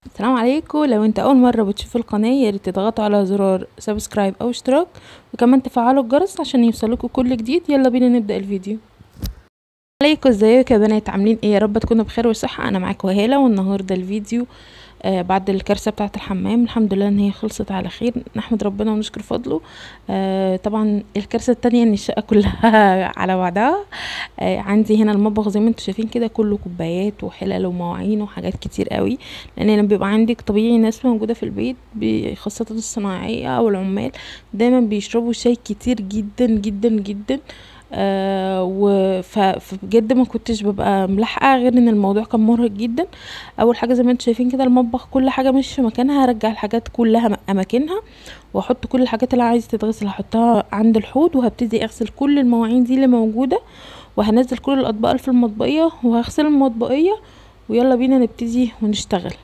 السلام عليكم. لو انت اول مرة بتشوف القناة يا ريت تضغطوا على زرار subscribe او اشتراك، وكمان تفعلوا الجرس عشان يوصلكوا كل جديد. يلا بينا نبدا الفيديو. عليكم، ازيكم يا بنات؟ عاملين ايه؟ يا رب تكونوا بخير وصحة. انا معاكم هاله، والنهارده الفيديو بعد الكارثة بتاعه الحمام. الحمد لله ان هي خلصت على خير، نحمد ربنا ونشكر فضله. طبعا الكارثة التانية ان الشقة كلها على بعضها. عندي هنا المطبخ زي ما انتم شايفين كده كله كوبايات وحلل ومواعين وحاجات كتير قوي، لان لما بيبقى عندك طبيعي ناس موجودة في البيت، خاصة الصناعية او العمال، دايما بيشربوا شاي كتير جدا جدا جدا. فبجد ما كنتش ببقى ملحقه، غير ان الموضوع كان مرهق جدا. اول حاجة زي ما انتم شايفين كده المطبخ كل حاجة مش في مكانها، هرجع الحاجات كلها اماكنها، واحط كل الحاجات اللي عايزه تتغسل هحطها عند الحوض، وهبتدي اغسل كل المواعين دي اللي موجودة، وهنزل كل الاطباق في المطبقيه، وهغسل المطبقيه، ويلا بينا نبتدي ونشتغل.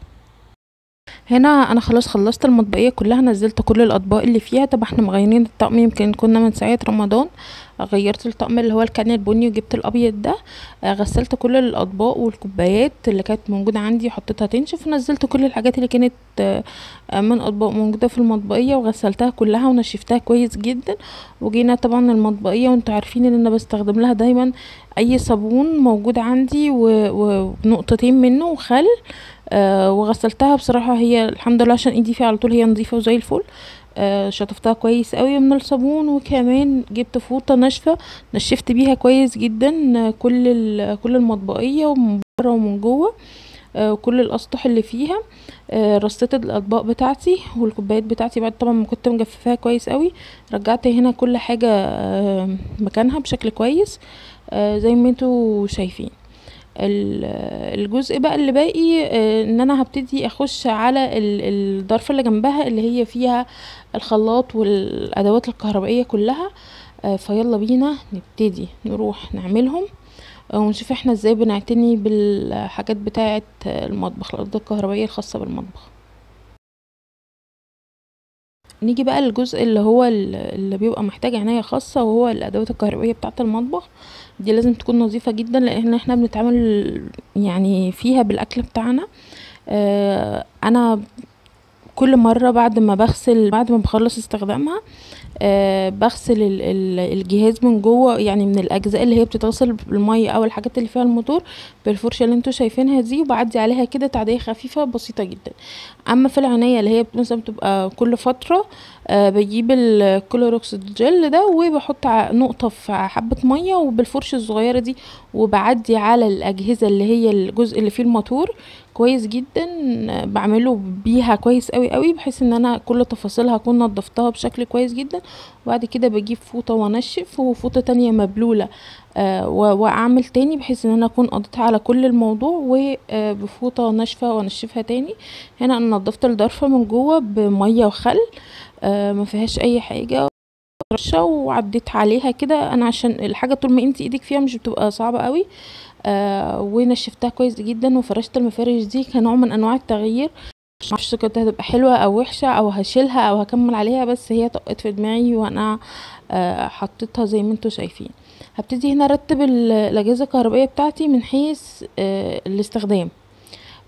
هنا انا خلاص خلصت المطبقيه كلها، نزلت كل الاطباق اللي فيها. طب احنا مغيرين الطقم، يمكن كنا من ساعة رمضان غيرت الطقم اللي هو كان البني وجبت الابيض ده. غسلت كل الاطباق والكوبايات اللي كانت موجودة عندي وحطيتها تنشف، ونزلت كل الحاجات اللي كانت من اطباق موجودة في المطبقيه وغسلتها كلها ونشفتها كويس جدا. وجينا طبعا المطبقيه، وانتوا عارفين ان انا بستخدم لها دايما اي صابون موجود عندي ونقطتين منه وخل. وغسلتها بصراحة، هي الحمد لله عشان ايدي فيها على طول هي نظيفة وزي الفل. شطفتها كويس قوي من الصابون، وكمان جبت فوطه ناشفة نشفت بيها كويس جدا كل المطبقيه ومن بره ومن جوه، وكل الاسطح اللي فيها. رصيت الاطباق بتاعتي والكوبايات بتاعتي بعد طبعا ما كنت مجففاها كويس قوي. رجعت هنا كل حاجة مكانها بشكل كويس زي ما انتوا شايفين. الجزء بقى اللي باقي ان انا هبتدي اخش على الضرفه اللي جنبها اللي هي فيها الخلاط والادوات الكهربائية كلها. فيلا بينا نبتدي نروح نعملهم ونشوف احنا ازاي بنعتني بالحاجات بتاعه المطبخ، الادوات الكهربائية الخاصة بالمطبخ. نيجي بقى للجزء اللي هو اللي بيبقى محتاج عناية خاصة، وهو الادوات الكهربائية بتاعه المطبخ. دي لازم تكون نظيفة جدا، لان احنا بنتعامل يعني فيها بالاكل بتاعنا. انا كل مرة بعد ما بغسل، بعد ما بخلص استخدامها، بغسل الجهاز من جوه، يعني من الاجزاء اللي هي بتتغسل بالمية او الحاجات اللي فيها الموتور بالفرشه اللي انتوا شايفينها دي، وبعدي عليها كده تعديه خفيفة بسيطة جدا. اما في العناية اللي هي مثلا بتبقى كل فترة، بجيب الكلوروكس جل ده وبحط نقطة في حبه مية وبالفرشه الصغيرة دي، وبعدي على الاجهزة اللي هي الجزء اللي فيه الموتور كويس جدا، بعمله بيها كويس قوي قوي، بحيث ان انا كل تفاصيلها اكون نظفتها بشكل كويس جدا. وبعد كده بجيب فوطه وانشف، وفوطه تانية مبلوله واعمل تاني، بحيث ان انا اكون قضيتها على كل الموضوع، وبفوطه ناشفة وانشفها تاني. هنا انا نظفت الضرفه من جوه بميه وخل، ما فيهاش اي حاجة، رشه وعديت عليها كده انا عشان الحاجة طول ما انت ايدك فيها مش بتبقى صعبة قوي. ونشفتها كويس جدا، وفرشت المفارش دي كنوع من انواع التغيير. معرفش كانت هتبقى حلوة او وحشة، او هشيلها او هكمل عليها، بس هي طقت في دماغي وانا حطيتها زي ما انتوا شايفين. هبتدي هنا ارتب الاجهزة الكهربائية بتاعتي من حيث الاستخدام،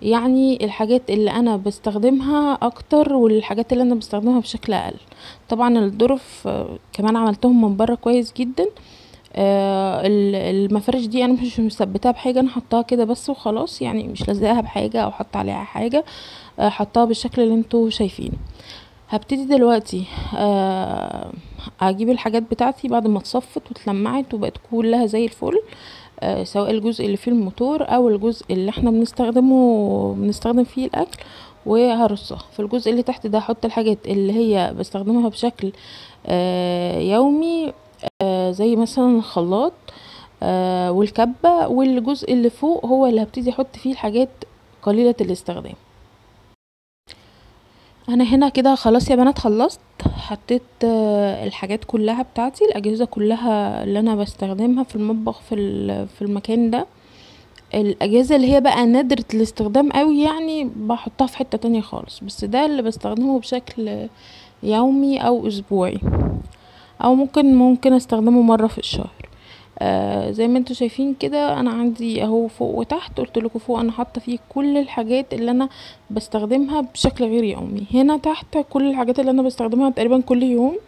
يعني الحاجات اللي انا بستخدمها اكتر والحاجات اللي انا بستخدمها بشكل اقل. طبعا الظرف كمان عملتهم من بره كويس جدا. المفارش دي انا مش مثبتاها بحاجة، انا حطاها كده بس وخلاص، يعني مش لازقاها بحاجة او حاطه عليها حاجة، حطاها بالشكل اللي انتوا شايفينه. هبتدي دلوقتي اجيب الحاجات بتاعتي بعد ما اتصفت واتلمعت وبقت كلها زي الفل، سواء الجزء اللي فيه الموتور او الجزء اللي احنا بنستخدم فيه الاكل، وهرصها. في الجزء اللي تحت ده هحط الحاجات اللي هي بستخدمها بشكل يومي، زي مثلا الخلاط والكبة، والجزء اللي فوق هو اللي هبتدي احط فيه الحاجات قليلة الاستخدام. انا هنا كده خلاص يا بنات خلصت، حطيت الحاجات كلها بتاعتي، الاجهزة كلها اللي انا بستخدمها في المطبخ في المكان ده. الاجهزة اللي هي بقى نادرة الاستخدام قوي يعني بحطها في حتة تانية خالص، بس ده اللي بستخدمه بشكل يومي او اسبوعي، او ممكن استخدمه مرة في الشهر. زي ما انتوا شايفين كده انا عندي اهو فوق وتحت. قلت لكم فوق انا حاطه فيه كل الحاجات اللي انا بستخدمها بشكل غير يومي، هنا تحت كل الحاجات اللي انا بستخدمها تقريبا كل يوم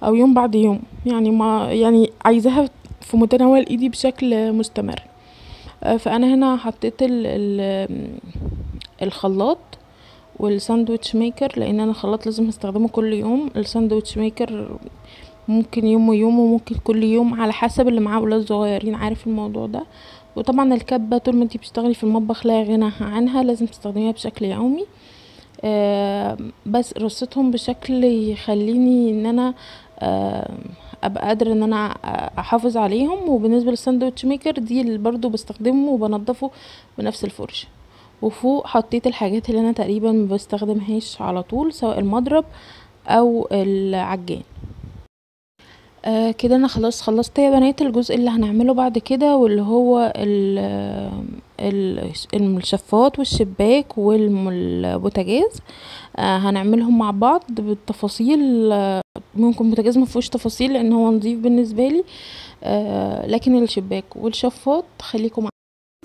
او يوم بعد يوم، يعني ما يعني عايزاها في متناول ايدي بشكل مستمر. فانا هنا حطيت الخلاط وال sandwich maker، لان انا الخلاط لازم استخدمه كل يوم. ال sandwich maker ممكن يوم ويوم وممكن كل يوم على حسب اللي معاه اولاد صغيرين، عارف الموضوع ده. وطبعا الكبه طول ما انتي بتشتغلي في المطبخ لا غنى عنها، لازم تستخدميها بشكل يومي. بس رصيتهم بشكل يخليني ان انا ابقى قادرة ان انا احافظ عليهم. وبالنسبة لل sandwich maker دي اللي برضو بستخدمه وبنضفه بنفس الفرشة. وفوق حطيت الحاجات اللي انا تقريبا ما بستخدمهاش على طول، سواء المضرب او العجان. كده انا خلاص خلصت يا بنات الجزء اللي هنعمله بعد كده، واللي هو الشفاط والشباك والبوتاجاز. هنعملهم مع بعض بالتفاصيل. ممكن البوتاجاز ما فيهوش تفاصيل لان هو نظيف بالنسبة لي، لكن الشباك والشفاط خليكم معايا.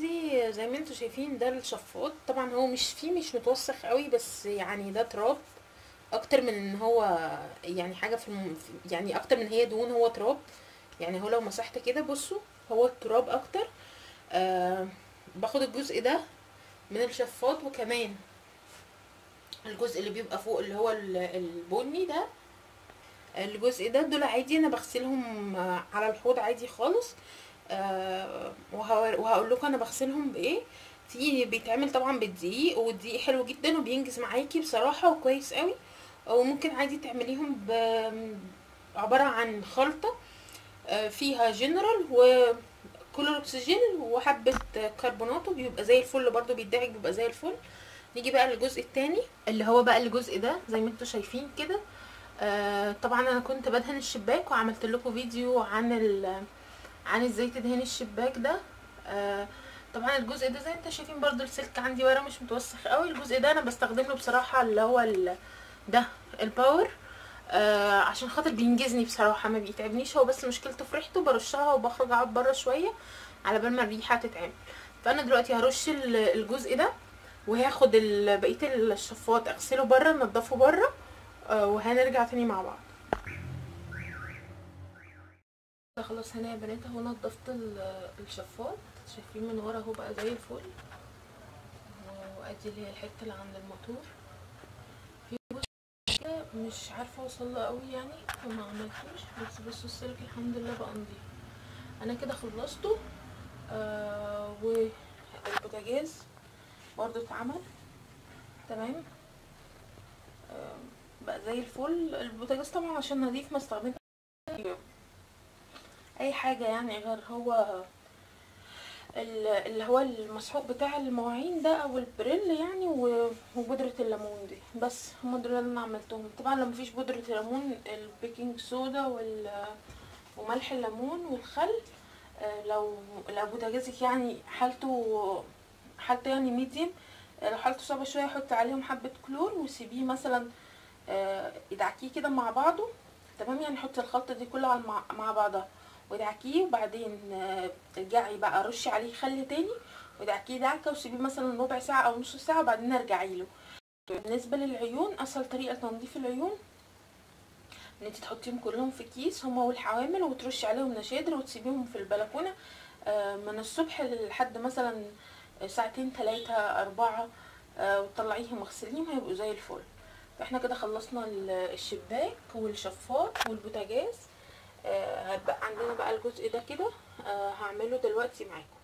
دي زي ما انتم شايفين ده الشفاط، طبعا هو مش متوسخ قوي، بس يعني ده تراب اكتر من ان هو يعني حاجة في يعني اكتر من هي دهون، هو تراب. يعني هو لو مسحت كده بصوا هو التراب اكتر. باخد الجزء ده من الشفاط، وكمان الجزء اللي بيبقى فوق اللي هو البني ده، الجزء ده دول عادي انا بغسلهم على الحوض عادي خالص. وهقول لكم انا بغسلهم بايه. في بيتعمل طبعا بالدقيق، والدقيق حلو جدا وبينجز معاكي بصراحة وكويس قوي. وممكن عادي تعمليهم عبارة عن خلطه فيها جنرال وكلوركس جل وحبه كربوناتو، بيبقى زي الفل، برضو بيدعك بيبقى زي الفل. نيجي بقى للجزء الثاني اللي هو بقى الجزء ده زي ما انتم شايفين كده. طبعا انا كنت بدهن الشباك وعملت لكم فيديو عن ازاي تدهني الشباك ده. طبعا الجزء ده زي انتم شايفين برضو السلك عندي ورا مش متوسخ قوي. الجزء ده انا بستخدم له بصراحة اللي هو ده ال Power، عشان خاطر بينجزني بصراحة، ما بيتعبنيش. هو بس مشكلته في ريحته، برشها وبخرج اقعد بره شوية على بال ما الريحة تتعمل. فانا دلوقتي هرش الجزء ده، وهاخد بقية الشفاط اغسله بره، انضفه بره، وهنرجع تاني مع بعض. خلاص هنا يا بنات اهو نضفت الشفاط، شايفين من ورا اهو بقى زي الفل. وادي اللي هي الحتة اللي عند الموتور، في جزء مش عارفه اوصل له قوي يعني فما عملتوش، بس بصوا السلك الحمد لله بقى نضيف. انا كده خلصته. والبوتاجاز برضو اتعمل تمام، بقى زي الفل. البوتاجاز طبعا عشان نضيف ما استخدمتش اي حاجة يعني غير هو اللي هو المسحوق بتاع المواعين ده او البريل يعني، وبودره الليمون دي، بس هما دول اللي انا عملتهم. طبعا لو مفيش بودره ليمون، ال baking soda وملح الليمون والخل. لو بوتاجازك يعني حالته يعني medium، لو حالته صعبة شوية حطي عليهم حبه كلور وسيبيه مثلا، ادعكيه كده مع بعضه تمام. يعني حطي الخلطة دي كلها مع بعضها وادعكيه، وبعدين ارجعي بقى رشي عليه خل تاني وادعكيه دعكه، وسيبيه مثلا ربع ساعة او نص ساعة وبعدين ارجعي له. بالنسبة للعيون، اسهل طريقه لتنظيف العيون ان انت تحطيهم كلهم في كيس هما والحوامل، وترشي عليهم نشادر وتسيبيهم في البلكونه من الصبح لحد مثلا ساعتين 3 4، وتطلعيهم اغسليهم هيبقوا زي الفل. فاحنا كده خلصنا الشباك والشفاط والبوتاجاز. هيبقى عندنا بقى الجزء ده كده، هعمله دلوقتي معاكم.